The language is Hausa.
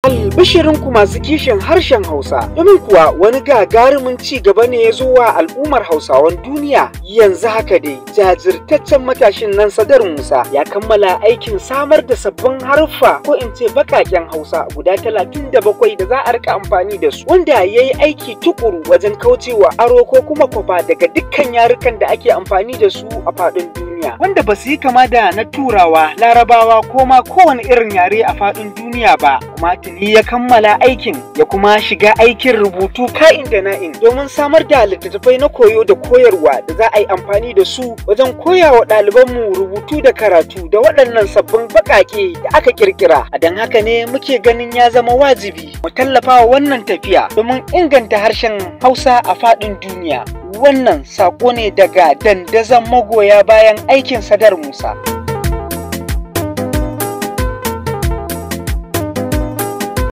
Albishirinku masu kishin harshen Hausa, domin kuwa wani gagarumin ci gaba ne ya zo wa al'ummar Hausawan duniya. Yanzu haka dai, jajirtaccen matashin nan Sadar Musa ya kammala aikin samar da sabbin haruffa, ko in ce bakaken Hausa, guda 37 da za a rika amfani da su, wanda ya yi aiki tukuru wajen kaucewa aro ko kuma kwafa daga dukkan yarukan da ake amfani da su a faɗin duniya, wanda ba su yi kama da na Turawa, Larabawa ko ma kowane irin yare a faɗin duniya ba. Kuma tuni ya kammala aikin, ya kuma shiga aikin rubutu ka'in da na'in domin samar da littattafai na koyo da koyarwa da za a yi amfani da su wajen koyawa ɗalibanmu rubutu da karatu da waɗannan sabbin baƙaƙe da aka ƙirƙira. A don haka ne muke ganin ya zama wajibi mu tallafa wa wannan tafiya domin inganta harshen Hausa a faɗin duniya. Wannan saƙo ne daga dandazon magoya bayan aikin Sadar Musa.